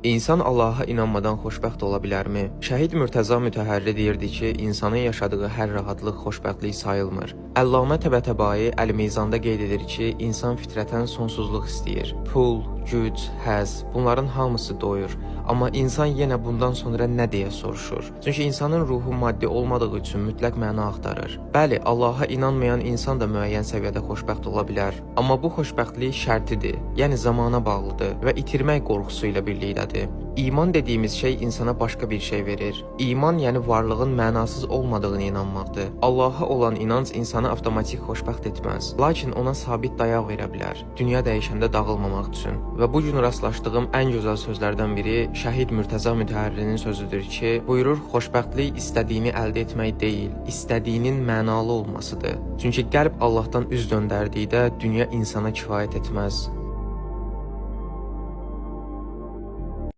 İnsan Allaha inanmadan xoşbəxt ola bilərmi? Şəhid Mürtəza Mütəhərri deyirdi ki, insanın yaşadığı hər rahatlıq xoşbəxtlik sayılmır. Əllamə Təbətəbai Əl-Mizanda qeyd edir ki, insan fitrətən sonsuzluq istəyir. Pul, güc, həzz, bunların hamısı doyur. Amma insan yenə bundan sonra nə deyə soruşur. Çünki insanın ruhu maddi olmadığı üçün mütləq məna axtarır. Bəli, Allaha inanmayan insan da müəyyən səviyyədə xoşbəxt ola bilər. Amma bu xoşbəxtlik şərtidir, yəni zamana bağlıdır və itirmək qorxusu ilə birlikdədir. İman dediyimiz şey insana başqa bir şey verir. İman, yəni varlığın mənasız olmadığını inanmaqdır. Allaha olan inanc insanı avtomatik xoşbəxt etməz, lakin ona sabit dayaq verə bilər. Dünya dəyişəndə dağılmamaq üçün. Və bu gün rastlaşdığım ən gözəl sözlərdən biri Şəhid Mürtəza Mütəhərrinin sözüdür ki, buyurur: "Xoşbəxtlik istədiyini əldə etmək deyil, istədiyinin mənalı olmasıdır." Çünki qəlb Allahdan üz döndərdikdə dünya insana kifayət etməz.